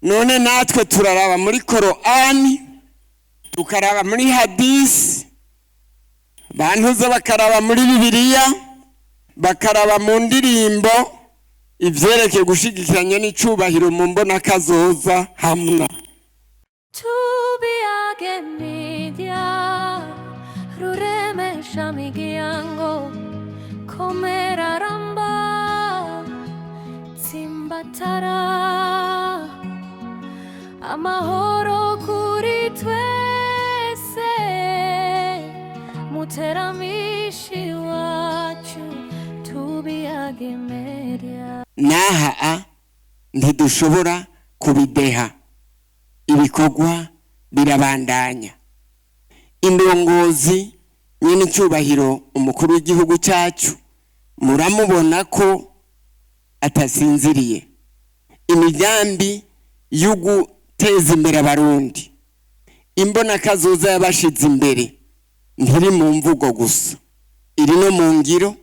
None natwe turaraba muri Korani, tukaraba muri hadisi, bantuze bakaraba muri Bibiliya, bakaraba mu ndirimbo ivyerekeye gushigikiranya n'icubahiro mu mbonakazoza hamwe. Tubiyage Media, ruremesha miryango, komera ramba, tsimbatara, amahoro kuri twese, muteramishi wacu, Tubiyage Media. N'aha a ntidushobora kubideha, ibikorwa birabandanya. Indongozi nyene icyubahiro umukuru w'igihugu cyacu, muramubona ko atasinziriye. Imigambi yo guteza imbere Abarundi, imbonakazoza yabashize imbere, ntiri mu mvugo gusa, iri no mu ngiro.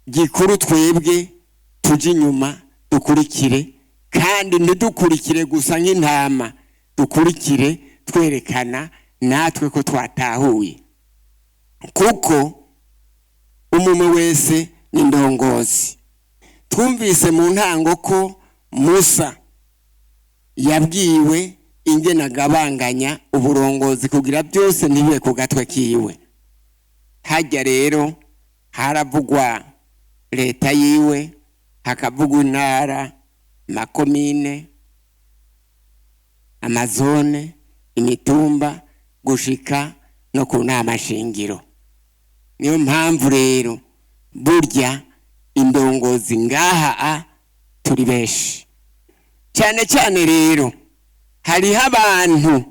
Gikuru twebwe tujye inyuma dukurikire, kandi ntidukurikire gusa nk'intama, dukurikire twerekana natwe ko twatahuye, kuko umwe wese ni indongozi. Twumvise mu ntango ko Musa yabwiwe ingene agabanganya uburongozi kugira byose ntibibe ku gatwe kiwe. Hajya rero haravugwa leta yiwe, hakavugwa intara, makomine, amazone, imitumba, gushika no ku nama shingiro. Niyo mpamvu rero burya indongozi ngaha a turi benshi cyane cyane. Rero hariho abantu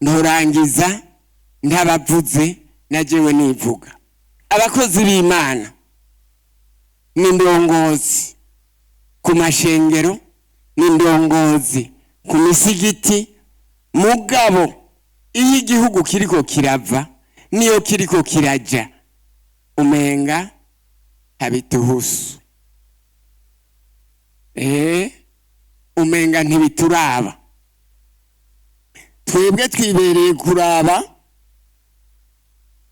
nturangiza ntabavuze, na jewe nivuga abakozi b'Imana ni indongozi ku mashengero, ni indongozi ku misigiti. Mugabo iyo igihugu kiriko kirava niyo kiriko kiraja, umenga habituhusu, umenga ntibituraba. Twebwe twibereye kuraba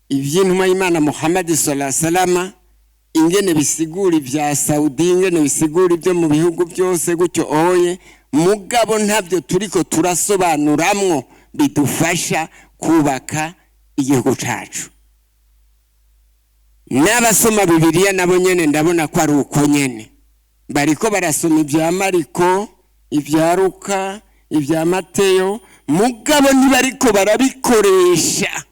ivy'intumwa y'Imana Muhammad sallallahu alaihi wasallam, ingene bisigura ibya Saudi, ingene bisigura ibyo mu bihugu byose gutyo oye. Mugabo ntabyo turiko turasobanuramwo bidufasha kubaka igihugu cacu. N'abasoma Bibiliya nabo nyene ndabona ko ari uko nyene, bariko barasoma ibya Mariko, ibya Luka, ibya Mateyo, mugabo ntibariko barabikoresha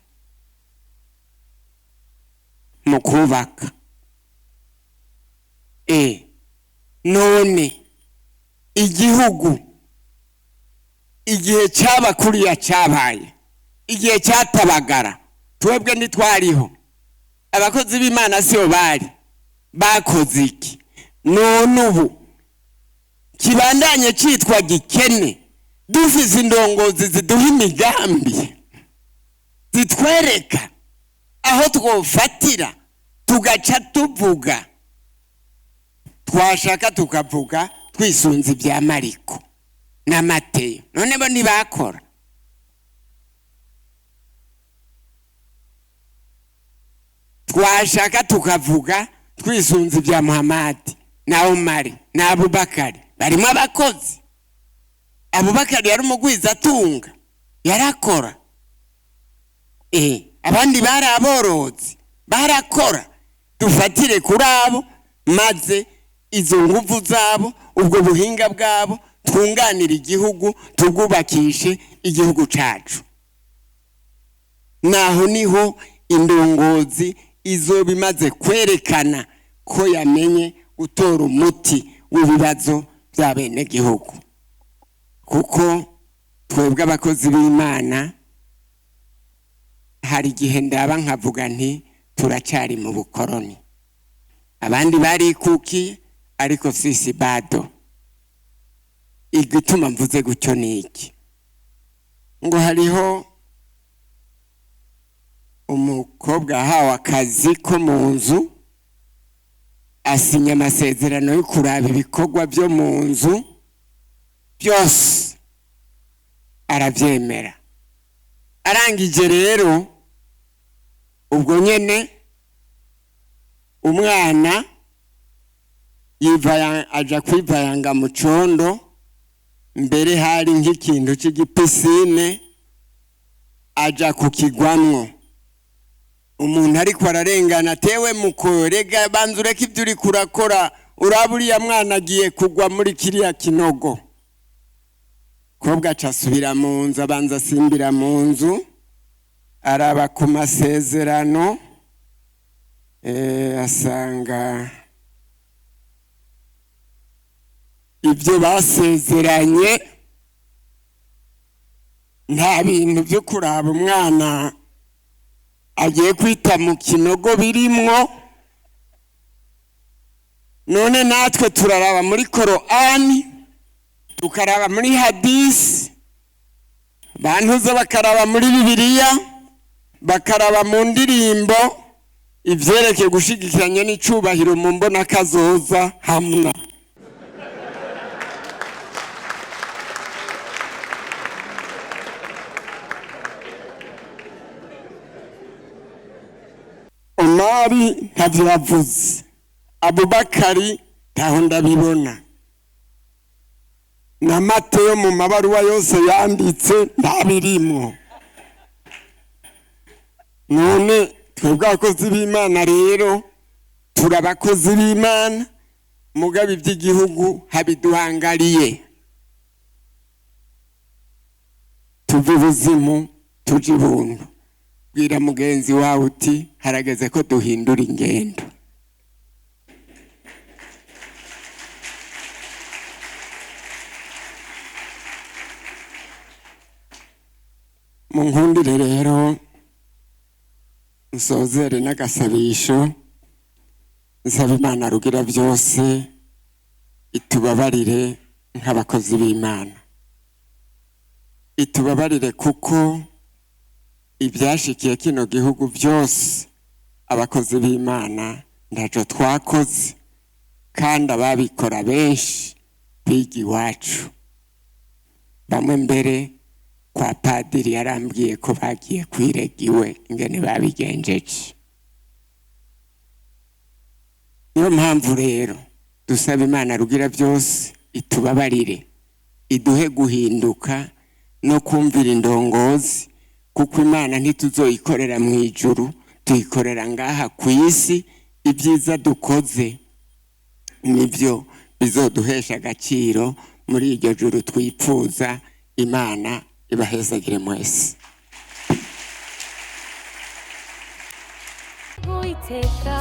mu kubaka. None igihugu igihe cyaba kuriya cyabaye, igihe cyatabagara, twebwe ntitwariho, abakozi b'Imana sibo bari bakoze iki? None ubu kibandanye cyitwa gikene, dufise indongozi ziduha imigambi, zitwereka aho twofatira, tugaca tuvuga, twashaka tukavuga twisunze ibya Mariko na Mateyo. None bo ntibakora? Twashaka tukavuga twisunze ibya Muhamadi na Omari na Abubakari, barimo abakozi. Abubakari yari umugwizatunga, yarakora. Abandi bari aborozi, barakora. Dufatire kuri abo, maze izo nguvu zabo, ubwo buhinga bwabo, twunganire igihugu, tubwubakishe igihugu cacu. Naho niho indongozi izoba imaze kwerekana ko yamenye gutora umuti w'ibibazo bya bene gihugu. Kuko twebwe abakozi b'Imana hari igihe ndaba nkavuga nti turacyari mu bukoroni. Abandi barikukiye, ariko sisi bado. Igituma mvuze gutyo ni iki? Ngo hariho umukobwa ahawe akazi ko mu nzu, asinya amasezerano yo kuraba ibikorwa byo mu nzu byose. Arabyemera. Arangije rero, ubwo nyene umwana aja kwivayanga mu condo. Mbere hari nk'ikintu cy'igipisine, aja kukigwamwo. Umuntu ariko ararengana, tewe mukorega, banza ureke ibyo uriko urakora, uraba uriya mwana agiye kugwa muri kiriya kinogo. Kobwa aca asubira mu nzu, abanza asimbira mu nzu, araba ku masezerano, asanga ibyo basezeranye nta bintu byo kuraba umwana agiye kwita mu kinogo birimwo. None natwe turaraba muri Korani, tukaraba muri hadisi, bantuza bakaraba muri Bibiliya, bakaraba mu ndirimbo ivyerekeye gushigikiranya n'icubahiro mu mbonakazoza hamwe. Omari ntavyo yavuze, Abubakari ntaho ndabibona, na Mateyo mu mabaruwa yose yanditse ntabirimwo. None twebwe abakozi b'Imana rero turi abakozi b'Imana, mugabo iby'igihugu habiduhangariye. Tuve ubuzimu tuje ibuntu. Bwira mugenzi wawe uti harageze ko duhindura ingendo. Mu nkundire rero nsozere n'agasabisho, nsaba Imana rugira byose itubabarire nk'abakozi b'Imana, itubabarire kuko ibyashikiye kino gihugu byose abakozi b'Imana ntaco twakoze, kandi ababikora benshi biga iwacu. Bamwe mbere kwa padiri yarambwiye ko bagiye kwirega iwe ingene babigenjeje. Niyo mpamvu rero dusaba Imana rugira byose itubabarire, iduhe guhinduka no kumvira indongozi, kuko Imana ntituzoyikorera mu ijuru, tuyikorera ngaha ku isi. Ibyiza dukoze nibyo bizoduhesha agaciro muri iryo juru twipfuza. Imana ibahezagire mwese. Uwiteka.